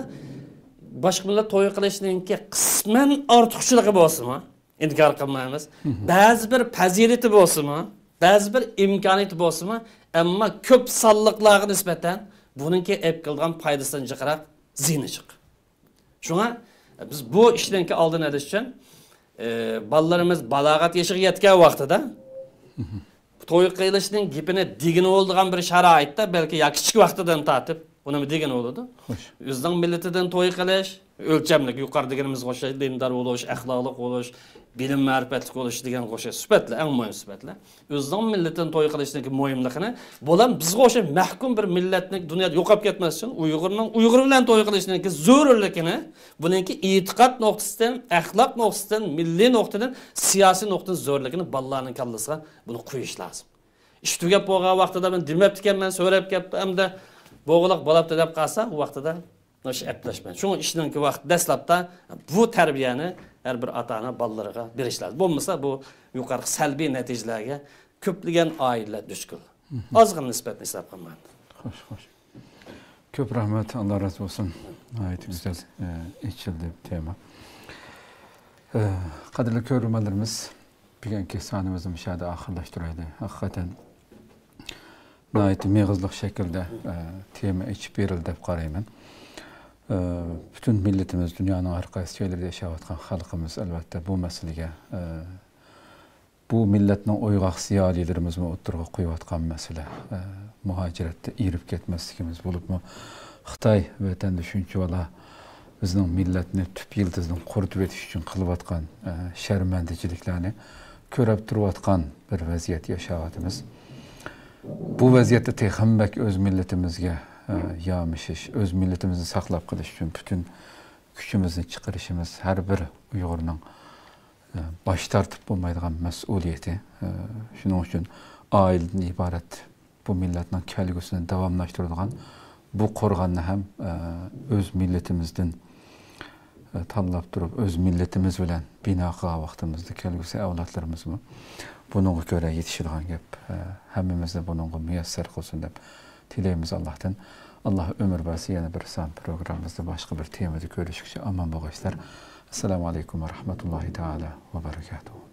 باشقا مىللەت توي قىلىشنىڭكى قىسمەن ئارتۇقچىلىقى بولسىمۇ، ئىنكار قىلمايمىز. بەزى بىر پەزىلىتى بولسىمۇ، بەزى بىر ئىمكانىيىتى بولسىمۇ، ئەمما كۆپ سانلىقلارغا نىسبەتەن بۇنىڭكى ئېلىپ كېلىدىغان پايدىسىدىن جىقراق زىيىنى جىق. شۇڭا بىز بۇ ئىشنىڭكى ئالدىنى ئېلىش ئۈچۈن، ئى، بالىلىرىمىز بالاغەت يېشىغا يەتكەن ۋاقتىدا، توي قىلىشنىڭ گېپىنى دېگىنى بولىدىغان بىر شارائىتتا، بەلكى يا كىچىك ۋاقتىدىن تارتىپ ئۇنىمۇ دېگىنى بولىدۇ. خوش. ئۆزىنىڭ مىللىتىدىن توي قىلىش، ئۆلچەملىك، يۇقىرى دېگىنىمىزگە ئوخشاش دىندار بولۇش، ئەخلاقلىق بولۇش، بىلىم مەرىپەتلىك بولۇش دېگەنگە ئوخشاش سۈپەتلەر، ئەڭ مۇھىم سۈپەتلەر. ئۆزىنىڭ مىللىتىنى توي قىلىشنىڭكى مۇھىملىقىنى، بۇلار بىزگە ئوخشاش مەھكۇم بىر مىللەتنى دۇنيادا يوقاپ كەتمەس ئۈچۈن ئۇيغۇرنىڭ ئۇيغۇر بىلەن توي قىلىشنىڭكى زۆرۈرلۈكىنى، بۇنىڭكى ئېتىقاد نۇقتىسىدىن، ئەخلاق نۇقتىسىدىن، مىللىي نۇقتىدىن، سىياسىي نۇقتىدىن زۆرۈرلۈكىنى بالىلارنىڭ كاللىسىغا بۇنى قويۇش لازىم. ئىش تۈگەپ بولغان ۋاقتىدا مەن دېمەپتىكەنمەن، سۆرەپ كەپتۇ، ئەمدى بوغۇلۇق بولاپتۇ دەپ قالسا، ئۇ ۋاقتىدا ئىش ئەپلەشمەن. شۇڭا ئىشنىڭكى ۋاقتى دەسلەپتە بۇ تەربىيەنى ھەر بىر ئاتا-ئانا بالىلىرىغا بېرىش لازىم. بولمىسا، بۇ يۇقىرىقى سەلبىي نەتىجىلەرگە كۆپلىگەن ئائىلىلەر دۇچ كېلىدۇ. ئازغىنە نىسبەتنى ھېساب قىلمايمەن. خوش، خوش. كۆپ رەھمەت، ئاللا رازى بولسۇن. ناھايىتى گۈزەل، ئە، ئېچىلدى بۇ تېما. ئە، قەدىرلىك كۆرۈرمەنلىرىمىز، بۈگۈنكى سانىمىزنى مۇشۇ يەردە ئاخىرلاشتۇرايلى. ھەقىقەتەن ناھايىتى مېغىزلىق شەكىلدە، ئە، تېما ئېچىپ بېرىلدى دەپ قارايمەن. ئە، پۈتۈن مىللىتىمىز، دۇنيانىڭ ھەر قايسى جايلىرىدا ياشاۋاتقان خەلقىمىز، ئەلۋەتتە، بۇ مەسىلىگە، ئە، بۇ مىللەتنىڭ ئويغاق زىيالىيلىرىمىزمۇ ئوتتۇرىغا قويۇۋاتقان مەسىلە، ئە، مۇھاجىرەتتە ئېرىپ كەتمەسلىكىمىز، بولۇپمۇ خىتاي ۋەتەندە شۇنچىۋالا بىزنىڭ مىللەتنى تۈپ يىلتىزىدىن قۇرۇتۇۋېتىش ئۈچۈن قىلىۋاتقان، ئە، شەرمەندىچىلىكلەرنى كۆرۈپ تۇرۇۋاتقان بىر ۋەزىيەتتە ياشاۋاتىمىز. بۇ ۋەزىيەتتە تېخىمۇ بەك ئۆز مىللىتىمىزگە، ئە، يامىشىش، ئۆز مىللىتىمىزنى ساقلاپ قېلىش ئۈچۈن پۈتۈن كۈچىمىزنى چىقىرىشىمىز ھەر بىر ئۇيغۇرنىڭ، ئە، باش تارتىپ بولمايدىغان مەسئۇلىيىتى. ئە، شۇنىڭ ئۈچۈن ئائىلىدىن ئىبارەت بۇ مىللەتنىڭ كەلگۈسىنى داۋاملاشتۇرىدىغان، بۇ قورغاننى ھەم، ئە، ئۆز مىللىتىمىزدىن، ئە، تاللاپ تۇرۇپ، ئۆز مىللىتىمىز بىلەن بىنا قىلغان ۋاقتىمىزدا كەلگۈسى ئەۋلادلىرىمىزمۇ بۇنىڭغا كۆرە يېتىشىدىغان گەپ. ئە، ھەممىمىزنى بۇنىڭغا مۇيەسسەر قىلسۇن دەپ تىلەيمىز ئاللاھتىن. ئاللاھ ئۆمۈر بەرسە، يەنە بىر سان پروگراممىمىزدا باشقا بىر تېمىدا كۆرۈشكۈچە ئامان بولغايسىلەر. ئەسسالامۇ ئەلەيكۇم ۋە رەھمەتۇللاھى تائالا ۋە بەرەكاتۇھۇ.